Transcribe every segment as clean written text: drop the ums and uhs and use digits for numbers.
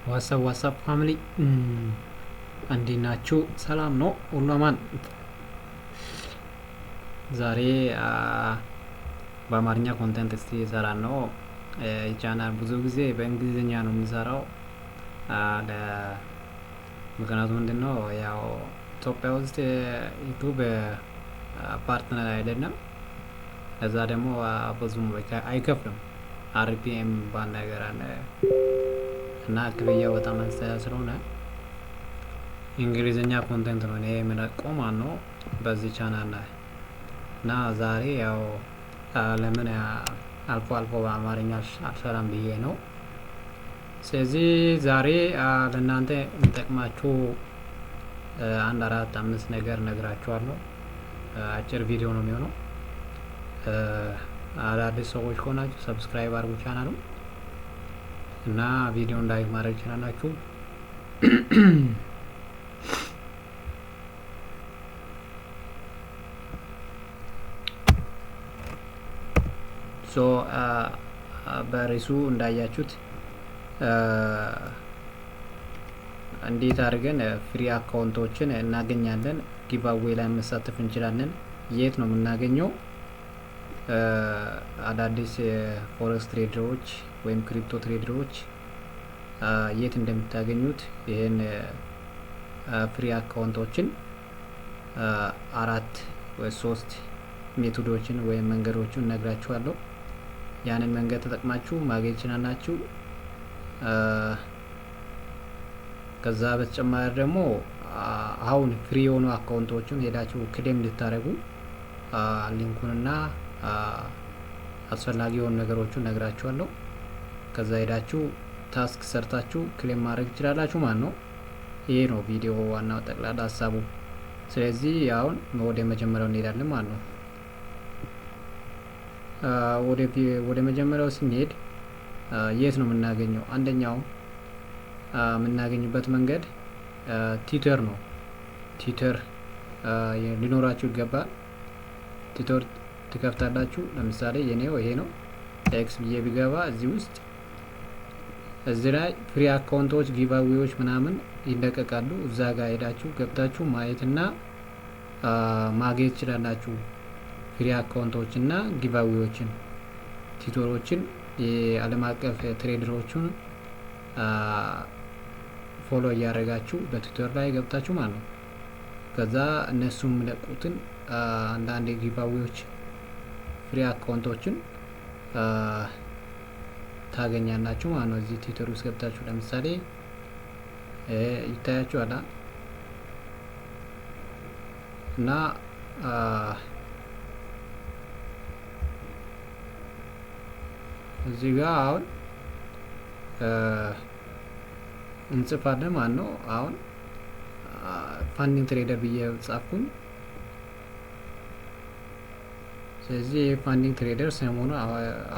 What's up, what's up family፣ እንዴት ናችሁ? ሰላም ነው ሁሉ አማን። ዛሬ በአማርኛ content እስቲ እየሰራን ነው። ቻናል ብዙ ጊዜ በእንግሊዝኛ ነው የምሰራው። ምክንያቱ ምንድን ነው? ያው ኢትዮጵያ ውስጥ YouTube partner አይደለም። ከዛ ደግሞ ብዙም አይከፍልም። RPM የሚባል ነገር አለ እና ክፍያው በጣም አነስተኛ ስለሆነ እንግሊዝኛ content ነው እኔ የምለቀው ማለት ነው በዚህ ቻናል ላይ። እና ዛሬ ያው ለምን አልፎ አልፎ በአማርኛ አልሰራም ብዬ ነው። ስለዚህ ዛሬ ለእናንተ የሚጠቅማችሁ አንድ አራት አምስት ነገር ነግራችኋለሁ። አጭር ቪዲዮ ነው የሚሆነው። አዳዲስ ሰዎች ከሆናችሁ subscribe አድርጉ ቻናሉ እና ቪዲዮን like ማድረግ ይችላላችሁ። So በርዕሱ እንዳያችሁት እንዴት አድርገን free account ኦችን እናገኛለን፣ giveaway ላይ መሳተፍ እንችላለን፣ የት ነው የምናገኘው፣ አዳዲስ forex trader ኦች ወይም crypto trader ኦች የት እንደምታገኙት ይህን free account ኦችን አራት ወይ ሶስት method ኦችን ወይም መንገዶችን እነግራችኋለሁ። ያንን መንገድ ተጠቅማችሁ ማግኘት ትችላላችሁ። ከዛ በተጨማሪ ደግሞ አሁን free የሆኑ account ኦችን ሄዳችሁ claim እንድታደርጉ link ኡንና አስፈላጊ የሆኑ ነገሮችን እነግራችኋለሁ። ከዛ ሄዳችሁ task ሰርታችሁ claim ማድረግ ትችላላችሁ ማለት ነው። ይሄ ነው ቪዲዮ ዋናው ጠቅላላ ሀሳቡ። ስለዚህ አሁን ወደ መጀመሪያው እንሄዳለን ማለት ነው። ወደ መጀመሪያው ስንሄድ የት ነው የምናገኘው? አንደኛው የምናገኝበት መንገድ ትዊተር ነው። ትዊተር ሊኖራችሁ ይገባል። ትዊተር ትከፍታላችሁ። ለምሳሌ የኔው ይሄ ነው። X ብዬ ቢገባ እዚህ ውስጥ እዚህ ላይ free account ኦች፣ giveaway ዎች ምናምን ይለቀቃሉ። እዛ ጋር ሄዳችሁ ገብታችሁ ማየትና ማግኘት ትችላላችሁ። Free account ኦች እና giveaway ዎችን፣ ትዊተሮችን፣ የዓለም አቀፍ trader ኦቹን follow እያደረጋችሁ በትዊተር ላይ ገብታችሁ ማለት ነው። ከዛ እነሱ የሚለቁትን አንዳንድ giveaway ዎች፣ free account ኦችን ታገኛላችሁ ማለት ነው። እዚህ ትዊተር ውስጥ ገብታችሁ ለምሳሌ ይታያችኋል እና እዚህ ጋር አሁን እንጽፋለን ማለት ነው። አሁን Funding Trader ብዬ ጻፍኩኝ። ስለዚህ የ Funding Trader ሰሞኑ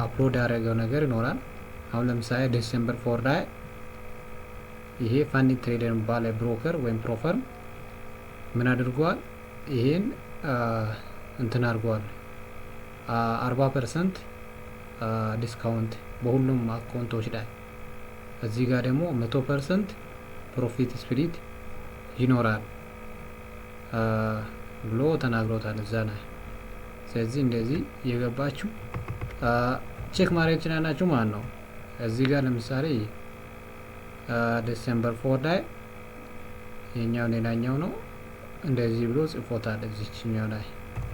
upload ያደረገው ነገር ይኖራል። አሁን ለምሳሌ December 4 ላይ ይሄ Funding Trader የሚባለ broker ወይም prop firm ምን አድርጓል? ይሄን እንትን አድርጓል። 40% discount በሁሉም account ኦች ላይ፣ እዚህ ጋር ደግሞ 100% profit split ይኖራል ብሎ ተናግሮታል እዛ ላይ። ስለዚህ እንደዚህ እየገባችሁ check ማድረግ ትችላላችሁ ማለት ነው። እዚህ ጋር ለምሳሌ December 4 ላይ የኛው ሌላኛው ነው፣ እንደዚህ ብሎ ጽፎታል እዚችኛው ላይ።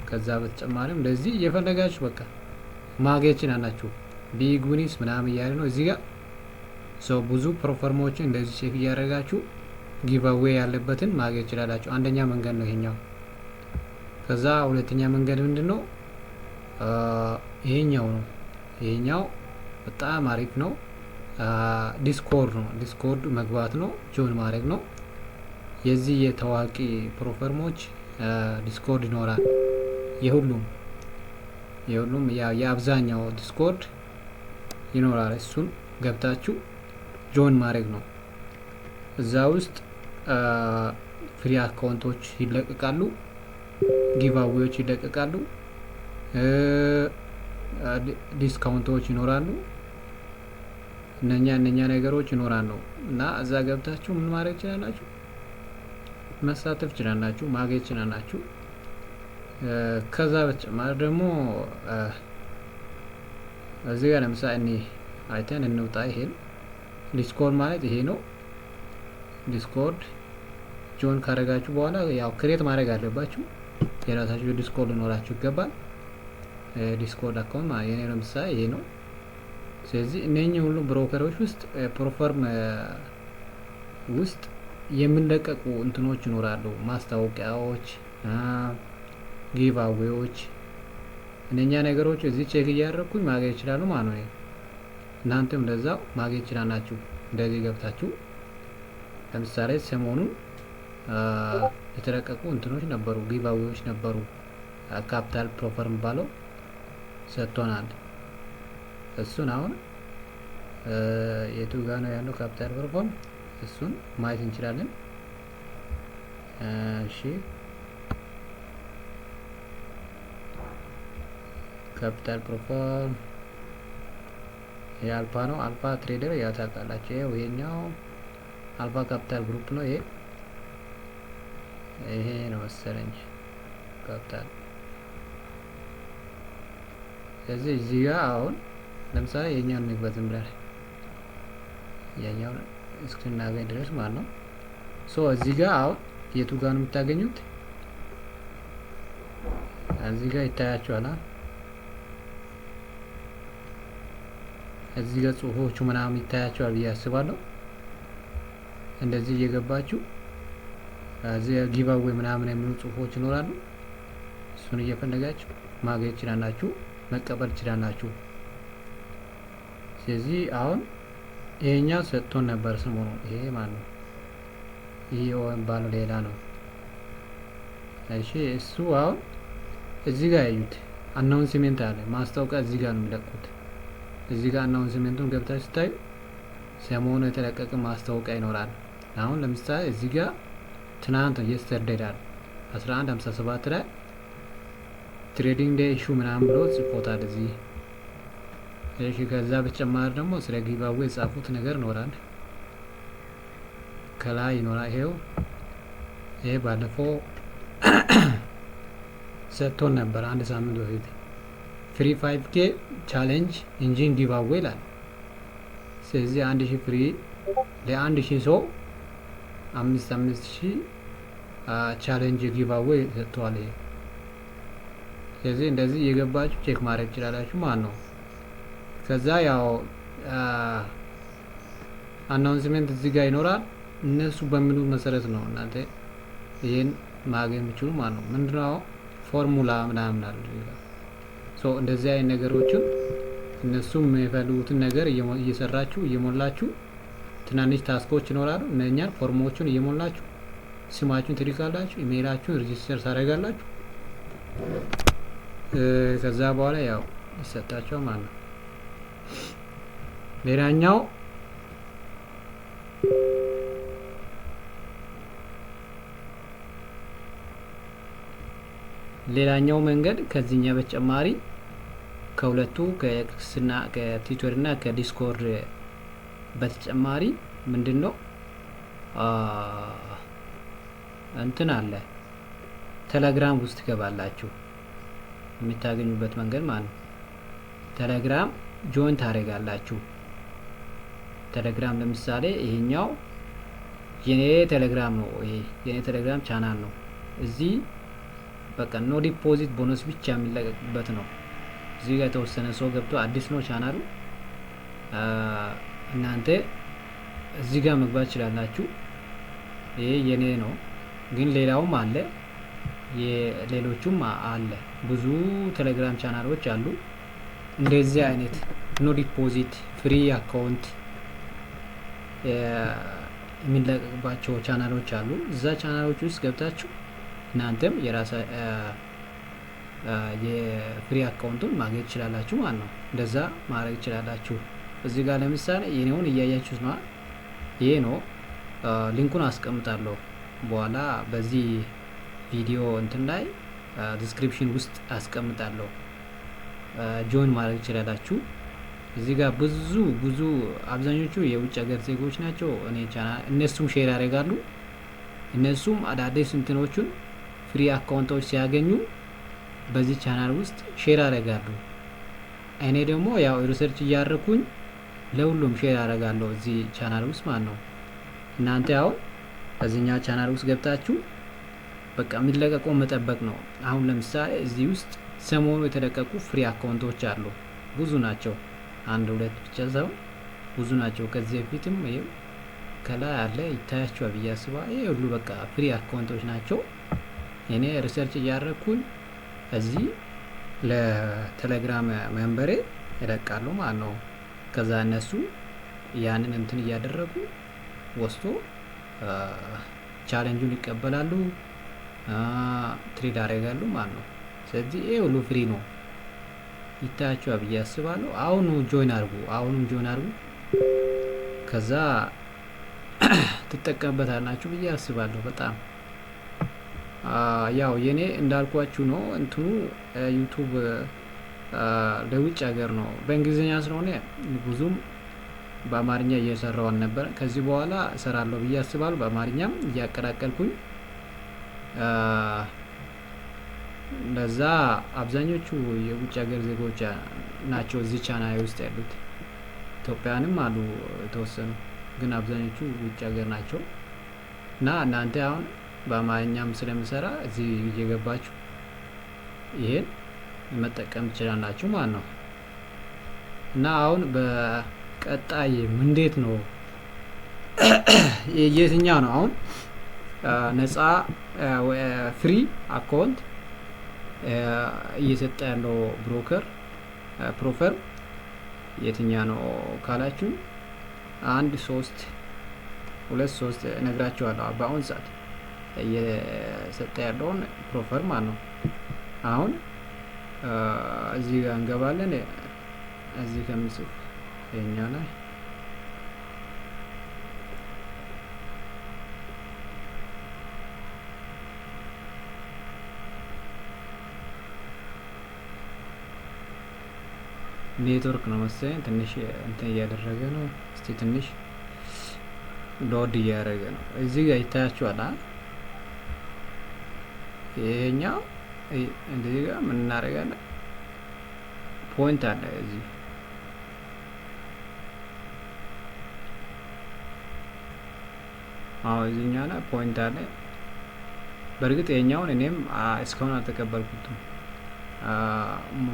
ከዛ በተጨማሪም እንደዚህ እየፈለጋችሁ በቃ ማግኘት ትችላላችሁ። Big wins ምናምን እያለ ነው እዚህ ጋር። So ብዙ prop firm ኦችን እንደዚህ check እያደረጋችሁ giveaway ያለበትን ማግኘት ትችላላችሁ። አንደኛ መንገድ ነው ይሄኛው። ከዛ ሁለተኛ መንገድ ምንድን ነው? ይሄኛው ነው። ይሄኛው በጣም አሪፍ ነው። Discord ነው። Discord መግባት ነው፣ join ማድረግ ነው። የዚህ የታዋቂ prop firm ኦች Discord ይኖራል። የሁሉም የአብዛኛው Discord ይኖራል። እሱን ገብታችሁ join ማድረግ ነው። እዛ ውስጥ free account ኦች ይለቀቃሉ፣ giveaway ዎች ይለቀቃሉ፣ discount ኦች ይኖራሉ። እነኛ ነገሮች ይኖራሉ እና እዛ ገብታችሁ ምን ማድረግ ትችላላችሁ? መሳተፍ ትችላላችሁ፣ ማግኘት ትችላላችሁ። ከዛ በተጨማሪ ደግሞ እዚህ ጋር ለምሳሌ እኔ አይተን እንውጣ። ይሄን Discord ማለት ይሄ ነው። Discord join ካደረጋችሁ በኋላ ያው create ማድረግ አለባችሁ። የራሳችሁ Discord ሊኖራችሁ ይገባል። Discord account የኔ ለምሳሌ ይሄ ነው። ስለዚህ እነኚህ ሁሉ broker ኦች ውስጥ prop firm ውስጥ የሚለቀቁ እንትኖች ይኖራሉ፣ ማስታወቂያዎች፣ giveaway ዎች፣ እነኛ ነገሮች እዚህ check እያደረግኩኝ ማግኘት ይችላሉ ማለት ነው። እናንተም እንደዛው ማግኘት ይችላላችሁ። እንደዚህ ገብታችሁ ለምሳሌ ሰሞኑን የተለቀቁ እንትኖች ነበሩ፣ giveaway ዎች ነበሩ። Capital prop firm ባለው ሰጥቶናል። እሱን አሁን የቱ ጋ ነው ያለው Capital prop firm? እሱን ማየት እንችላለን። እሺ፣ Capital prop firm የአልፋ ነው። Alpha Trader ያው ታውቃላችሁ። ይኸው ይሄኛው Alpha Capital Group ነው። ይሄ ነው መሰለኝ ካፒታል። ስለዚህ እዚህ ጋር አሁን ለምሳሌ የኛውን እንግባ ዝም ብለን የኛውን እስክናገኝ ድረስ ማለት ነው። So እዚህ ጋር አሁን የቱ ጋር ነው የምታገኙት? እዚህ ጋር ይታያችኋል። እዚህ ጋር ጽሁፎቹ ምናምን ይታያቸዋል ብዬ አስባለሁ። እንደዚህ እየገባችሁ እዚህ giveaway ምናምን የሚሉ ጽሁፎች ይኖራሉ። እሱን እየፈለጋችሁ ማግኘት ትችላላችሁ፣ መቀበል ትችላላችሁ። ስለዚህ አሁን ይሄኛው ሰጥቶን ነበር ሰሞኑ። ይሄ ማለት ነው። ይሄ ባለው ሌላ ነው። እሺ፣ እሱ አሁን እዚህ ጋር ያዩት announcement አለ፣ ማስታወቂያ እዚህ ጋር ነው የሚለቁት። እዚህ ጋር announcement ኡን ገብታችሁ ስታዩ ሰሞኑ የተለቀቀ ማስታወቂያ ይኖራል። አሁን ለምሳሌ እዚህ ጋር ትናንት yesterday ይላል፣ 11:57 ላይ trading day issue ምናምን ብሎ ጽፎታል እዚህ። እሺ፣ ከዛ በተጨማሪ ደግሞ ስለ giveaway የጻፉት ነገር ይኖራል፣ ከላይ ይኖራል። ይሄው ይሄ ባለፈው ሰጥቶን ነበር አንድ ሳምንት በፊት፣ free 5K challenge engine giveaway ይላል። ስለዚህ 1000 free ለ1000 ሰው 5 5 ሺህ challenge giveaway ሰጥተዋል። ይሄ ስለዚህ እንደዚህ እየገባችሁ check ማድረግ ትችላላችሁ ማለት ነው። ከዛ ያው announcement እዚህ ጋር ይኖራል። እነሱ በሚሉት መሰረት ነው እናንተ ይሄን ማግኘት የምችሉ ማለት ነው። ምንድነው ፎርሙላ ምናምን አለ። So እንደዚህ አይነት ነገሮችን እነሱም የሚፈልጉትን ነገር እየሰራችሁ እየሞላችሁ ትናንሽ task ኦች ይኖራሉ። እነኛን ፎርሞቹን እየሞላችሁ ስማችሁን ትልካላችሁ፣ ኢሜይላችሁን register ታደርጋላችሁ። ከዛ በኋላ ያው ይሰጣቸዋል ማለት ነው። ሌላኛው መንገድ ከዚህኛ በተጨማሪ ከሁለቱ ከኤክስና ከትዊተር እና ከ Discord በተጨማሪ ምንድን ነው እንትን አለ፣ ቴሌግራም ውስጥ ትገባላችሁ የምታገኙበት መንገድ ማለት ነው። ቴሌግራም join ታደርጋላችሁ። ቴሌግራም ለምሳሌ ይሄኛው የኔ ቴሌግራም ነው። ይሄ የኔ ቴሌግራም ቻናል ነው። እዚህ በቃ no deposit bonus ብቻ የሚለቀቅበት ነው። እዚህ ጋር የተወሰነ ሰው ገብቶ አዲስ ነው ቻናሉ። እናንተ እዚህ ጋር መግባት ትችላላችሁ። ይሄ የኔ ነው፣ ግን ሌላውም አለ፣ የሌሎቹም አለ። ብዙ ቴሌግራም ቻናሎች አሉ። እንደዚህ አይነት no deposit free account የሚለቀቅባቸው ቻናሎች አሉ። እዛ ቻናሎች ውስጥ ገብታችሁ እናንተም የራሳ የ free account ኡን ማግኘት ትችላላችሁ ማለት ነው። እንደዛ ማድረግ ትችላላችሁ። እዚህ ጋር ለምሳሌ የኔውን እያያችሁት ነው። ይሄ ነው፣ link ኡን አስቀምጣለሁ በኋላ በዚህ ቪዲዮ እንትን ላይ description ውስጥ አስቀምጣለሁ። Join ማድረግ ትችላላችሁ። እዚህ ጋር ብዙ ብዙ አብዛኞቹ የውጭ ሀገር ዜጎች ናቸው። እኔ ቻናል እነሱም share ያደርጋሉ። እነሱም አዳዲስ እንትኖቹን free account ኦች ሲያገኙ በዚህ ቻናል ውስጥ share ያደርጋሉ። እኔ ደግሞ ያው research እያደረኩኝ ለሁሉም share ያደርጋለሁ እዚህ ቻናል ውስጥ ማለት ነው። እናንተ አሁን እዚህኛው ቻናል ውስጥ ገብታችሁ በቃ የሚለቀቀው መጠበቅ ነው። አሁን ለምሳሌ እዚህ ውስጥ ሰሞኑ የተለቀቁ free account ኦች አሉ። ብዙ ናቸው። አንድ ሁለት ብቻ ሳይሆን ብዙ ናቸው። ከዚህ በፊትም ይኸው ከላይ አለ፣ ይታያቸዋል ብዬ አስባለሁ። ይሄ ሁሉ በቃ free account ኦች ናቸው። እኔ research እያደረኩኝ እዚህ ለቴሌግራም member ኤ እለቃለሁ ማለት ነው። ከዛ እነሱ ያንን እንትን እያደረጉ ወስዶ challenge ኡን ይቀበላሉ፣ trade ያደርጋሉ ማለት ነው። ስለዚህ ይሄ ሁሉ free ነው፣ ይታያቸዋል ብዬ አስባለሁ። አሁኑ join አድርጉ፣ አሁኑ join አድርጉ። ከዛ ትጠቀምበታላችሁ ብዬ አስባለሁ። በጣም ያው የኔ እንዳልኳችሁ ነው። እንትኑ ዩቱብ ለውጭ ሀገር ነው፣ በእንግሊዝኛ ስለሆነ ብዙም በአማርኛ እየሰራው አልነበረ። ከዚህ በኋላ እሰራለሁ ብዬ አስባለሁ። በአማርኛም እያቀላቀልኩኝ። ለዛ አብዛኞቹ የውጭ ሀገር ዜጎች ናቸው እዚህ ቻናል ውስጥ ያሉት። ኢትዮጵያንም አሉ የተወሰኑ፣ ግን አብዛኞቹ ውጭ ሀገር ናቸው። እና እናንተ አሁን በአማርኛም ስለምሰራ እዚህ እየገባችሁ ይሄን መጠቀም ትችላላችሁ ማለት ነው። እና አሁን በቀጣይ እንዴት ነው፣ የትኛው ነው አሁን ነፃ free account እየሰጠ ያለው broker prop firm የትኛ ነው ካላችሁ፣ አንድ ሶስት ሁለት ሶስት እነግራችኋለሁ። በአሁን ሰዓት እየሰጠ ያለውን prop firm ማለት ነው። አሁን እዚህ ጋር እንገባለን። እዚህ ከምጽፍ የኛ ላይ ኔትወርክ ነው መሰለኝ ትንሽ እንትን እያደረገ ነው። እስቲ ትንሽ load እያደረገ ነው። እዚህ ጋር ይታያችኋል። ይሄኛው እንደዚህ ጋር ምን እናደርጋለን? Point አለ እዚህ። አዎ፣ እዚህኛው ላይ point አለ። በእርግጥ ይሄኛውን እኔም እስካሁን አልተቀበልኩትም።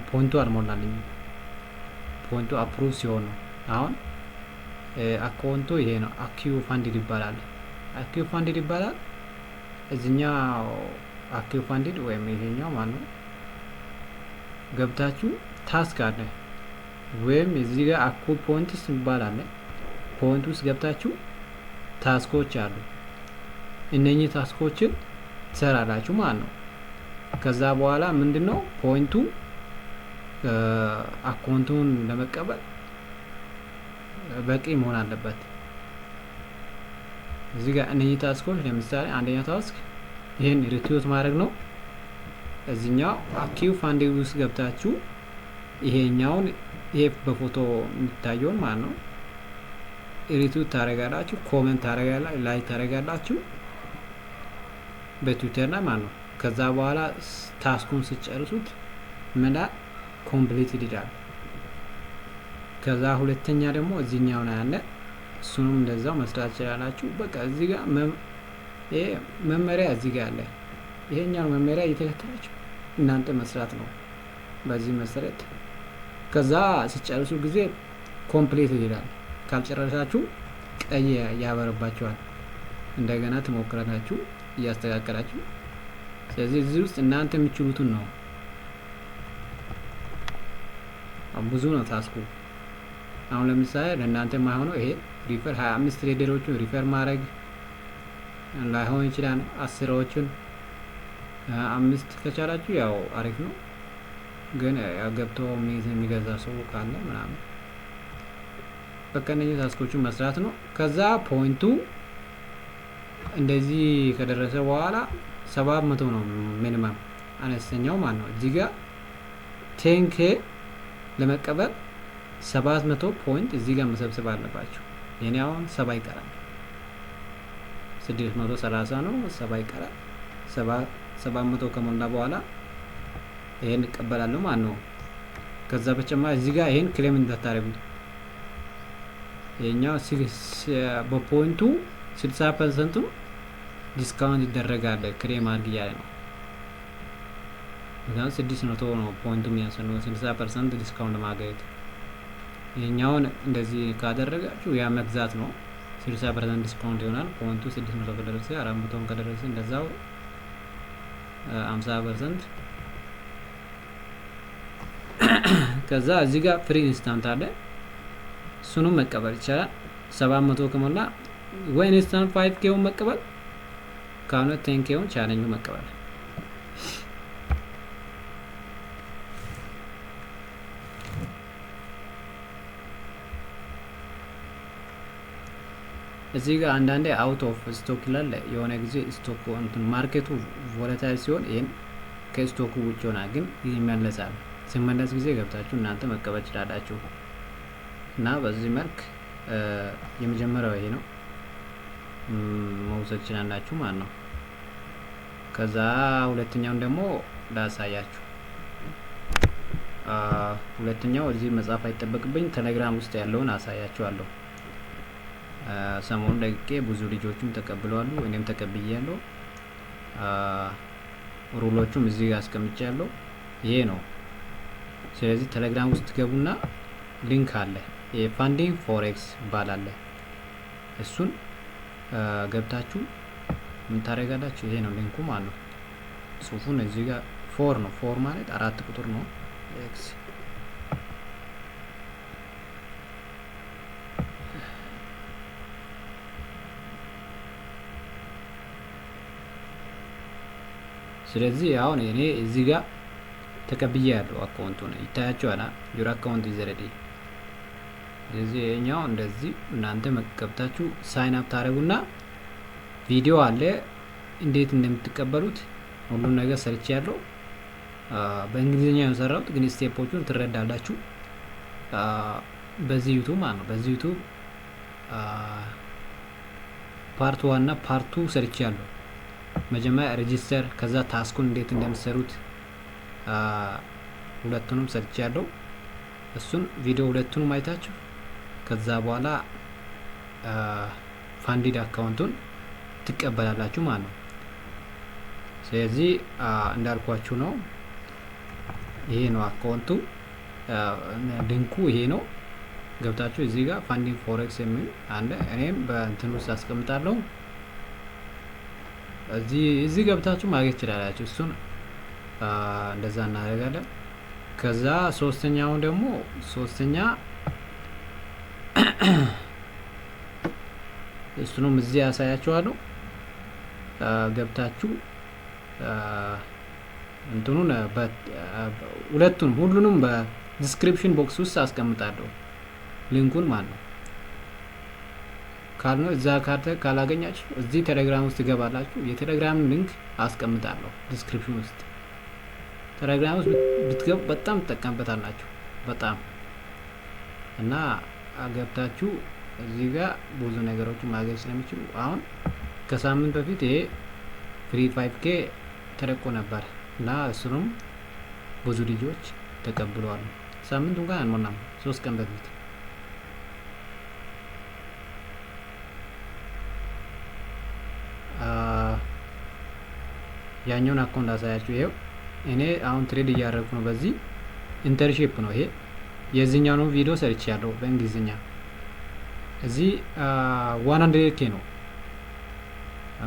Point ኡ አልሞላልኝም። Point ኡ approve ሲሆን ነው። አሁን account ኡ ይሄ ነው። አኪዩ Funded ይባላል። አኪዩ Funded ይባላል። እዚኛው አኪዩ Funded ወይም ይሄኛው ማለት ነው። ገብታችሁ task አለ ወይም እዚህ ጋር አኩ points ይባላል። Point ውስጥ ገብታችሁ task ኦች አሉ። እነኚህ task ኦችን ትሰራላችሁ ማለት ነው። ከዛ በኋላ ምንድነው point ኡ account ኡን ለመቀበል በቂ መሆን አለበት። እዚህ ጋር እነኚህ task ኦች ለምሳሌ አንደኛው task ይህን retweet ማድረግ ነው። እዚህኛው አኪው Funding ውስጥ ገብታችሁ ይሄኛውን ይሄ በፎቶ የሚታየውን ማለት ነው retweet ታደርጋላችሁ፣ comment ታደርጋላችሁ፣ like ታደርጋላችሁ በትዊተር ላይ ማለት ነው። ከዛ በኋላ task ኡን ስጨርሱት ምላ completed ይላል። ከዛ ሁለተኛ ደግሞ እዚህኛው ላይ አለ። እሱንም እንደዛው መስራት ትችላላችሁ። በቃ እዚህ ጋር ይሄ መመሪያ እዚህ ጋር አለ። ይሄኛውን መመሪያ እየተከተላችሁ እናንተ መስራት ነው። በዚህ መሰረት ከዛ ሲጨርሱ ጊዜ complete ይላል። ካልጨረሳችሁ ቀይ ያበረባችኋል። እንደገና ትሞክራላችሁ እያስተካከላችሁ። ስለዚህ እዚህ ውስጥ እናንተ የምችሉትን ነው። ብዙ ነው task ኡ። አሁን ለምሳሌ ለእናንተ የማይሆነው ይሄ refer 25 trader ኦችን refer ማድረግ ላይሆን ይችላል። 10ዎቹን 5 ከቻላችሁ ያው አሪፍ ነው። ግን ያው ገብቶ የሚገዛ ሰው ካለ ምናምን በቃ እነዚህ task ኦቹን መስራት ነው። ከዛ point ኡ እንደዚህ ከደረሰ በኋላ 700 ነው minimum አነስተኛው ማለት ነው። እዚህ ጋር 10K ለመቀበል 700 point እዚህ ጋር መሰብሰብ አለባችሁ። የኔ አሁን 70 ይቀራል። 630 ነው፣ 70 ይቀራል። 700 ከሞላ በኋላ ይሄን እቀበላለሁ ማለት ነው። ከዛ በተጨማሪ እዚህ ጋር ይሄን claim እንዳታረጉ። ይሄኛው በ point ኡ 60% discount ይደረጋል claim አድርግ እያለ ነው። ምክንያቱም 600 ነው point ኡ የሚያስፈልገው 60% discount ለማግኘት። ይሄኛውን እንደዚህ ካደረጋችሁ ያ መግዛት ነው። 60% discount ይሆናል። point ኡ 600 ከደረሰ፣ 400 ከደረሰ እንደዛው 50%። ከዛ እዚህ ጋር free instant አለ፣ እሱንም መቀበል ይቻላል። 700 ከሞላ ወይ instant 5K ውን መቀበል፣ ካልሆነ 10K ውን challenge ኡ መቀበል። እዚህ ጋር አንዳንዴ out of stock ይላል። የሆነ ጊዜ stock እንትን market ኡ volatile ሲሆን ይሄን ከ stock ኡ ውጭ ይሆናል፣ ግን ይመለሳል። ሲመለስ ጊዜ ገብታችሁ እናንተ መቀበል ትችላላችሁ። እና በዚህ መልክ የመጀመሪያው ይሄ ነው፣ መውሰድ ትችላላችሁ ማለት ነው። ከዛ ሁለተኛውን ደግሞ ላሳያችሁ። ሁለተኛው እዚህ መጻፍ አይጠበቅብኝ፣ ቴሌግራም ውስጥ ያለውን አሳያችኋለሁ። ሰሞኑን ለቅቄ ብዙ ልጆችም ተቀብለዋል፣ እኔም ተቀብያለሁ። Rule ኦቹም እዚህ ጋር አስቀምጫለሁ። ይሄ ነው። ስለዚህ ቴሌግራም ውስጥ ገቡና link አለ፣ የ Funding Forex ይባላል። እሱን ገብታችሁ ምን ታደርጋላችሁ? ይሄ ነው link ኡ ማለት ነው። ጽሁፉን እዚህ ጋር four ነው። Four ማለት 4 ቁጥር ነው። X ስለዚህ አሁን እኔ እዚህ ጋር ተቀብዬ ያለው account ኡ ነው ይታያችኋል። Your account is ready። ስለዚህ ይሄኛው እንደዚህ እናንተ መቀብታችሁ sign up ታደርጉና ቪዲዮ አለ እንዴት እንደምትቀበሉት ሁሉን ነገር ሰርቼ ያለው በእንግሊዝኛ ነው የሰራሁት፣ ግን step ኦቹን ትረዳላችሁ። በዚህ ዩቲዩብ ማለት ነው። በዚህ ዩቲዩብ part 1 እና part 2 ሰርቼ ያለው መጀመሪያ register፣ ከዛ task ኡን እንዴት እንደምትሰሩት ሁለቱንም ሰርቼ ያለው እሱን ቪዲዮ ሁለቱንም አይታችሁ ከዛ በኋላ funded account ኡን ትቀበላላችሁ ማለት ነው። ስለዚህ እንዳልኳችሁ ነው። ይሄ ነው account ኡ፣ link ኡ ይሄ ነው። ገብታችሁ እዚህ ጋር Funding Forex የሚል አለ። እኔም በእንትን ውስጥ አስቀምጣለሁ። እዚህ ገብታችሁ ማግኘት ትችላላችሁ። እሱን እንደዛ እናደርጋለን። ከዛ ሶስተኛው ደግሞ ሶስተኛ እሱንም እዚህ ያሳያችኋለሁ። ገብታችሁ እንትኑን ሁለቱንም ሁሉንም በ description box ውስጥ አስቀምጣለሁ link ኡን ማለት ነው። ካልነው እዛ ካላገኛችሁ እዚህ ቴሌግራም ውስጥ ትገባላችሁ። የቴሌግራም link አስቀምጣለሁ description ውስጥ። ቴሌግራም ውስጥ ብትገቡ በጣም ትጠቀምበታላችሁ በጣም። እና ገብታችሁ እዚህ ጋር ብዙ ነገሮችን ማግኘት ስለሚችሉ አሁን ከሳምንት በፊት ይሄ free 5K ተለቆ ነበር እና እሱንም ብዙ ልጆች ተቀብለዋል። ሳምንቱ እንኳን አልሞላም፣ 3 ቀን በፊት። ያኛውን account አሳያችሁ። ይሄው እኔ አሁን trade እያደረኩ ነው። በዚህ internship ነው ይሄ። የዚህኛው ነው ቪዲዮ ሰርቻለሁ በእንግሊዝኛ። እዚህ 100K ነው፣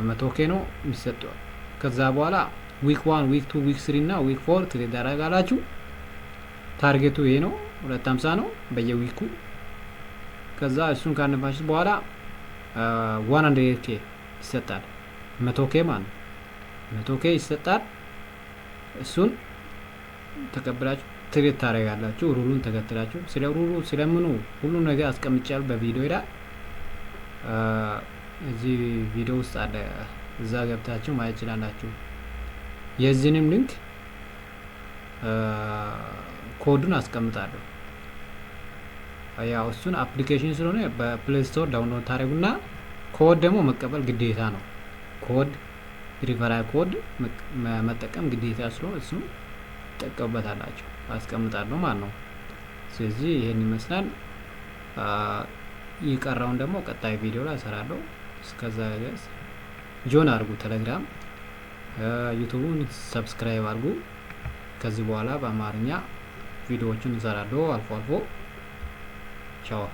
100K ነው የሚሰጠው። ከዛ በኋላ week 1፣ week 2፣ week 3 እና week 4 trade ታደርጋላችሁ። Target ኡ ይሄ ነው፣ 250 ነው በየ week ኡ። ከዛ እሱን ካነፋችሁ በኋላ 100K ይሰጣል። 100K ማለት ነው። 100K ይሰጣል። እሱን ተቀብላችሁ trade ታደርጋላችሁ። Rule ኡን ተከትላችሁ ስለ rule ኡ ስለምኑ ሁሉ ነገር አስቀምጫለሁ በቪዲዮ ይላል። እዚህ ቪዲዮ ውስጥ አለ፣ እዛ ገብታችሁ ማየት ትችላላችሁ። የዚህንም link ኮዱን አስቀምጣለሁ። ያው እሱን application ስለሆነ በ Play Store download ታደርጉና ኮድ ደግሞ መቀበል ግዴታ ነው። Code፣ referral code መጠቀም ግዴታ ስለሆነ እሱን ትጠቀሙበታላችሁ፣ አስቀምጣለሁ ማለት ነው። ስለዚህ ይሄን ይመስላል። የቀረውን ደግሞ ቀጣይ ቪዲዮ ላይ እሰራለሁ። እስከዛ ድረስ join አድርጉ፣ ቴሌግራም፣ ዩቱቡን subscribe አድርጉ። ከዚህ በኋላ በአማርኛ ቪዲዮዎችን እንሰራለሁ አልፎ አልፎ። ቻው።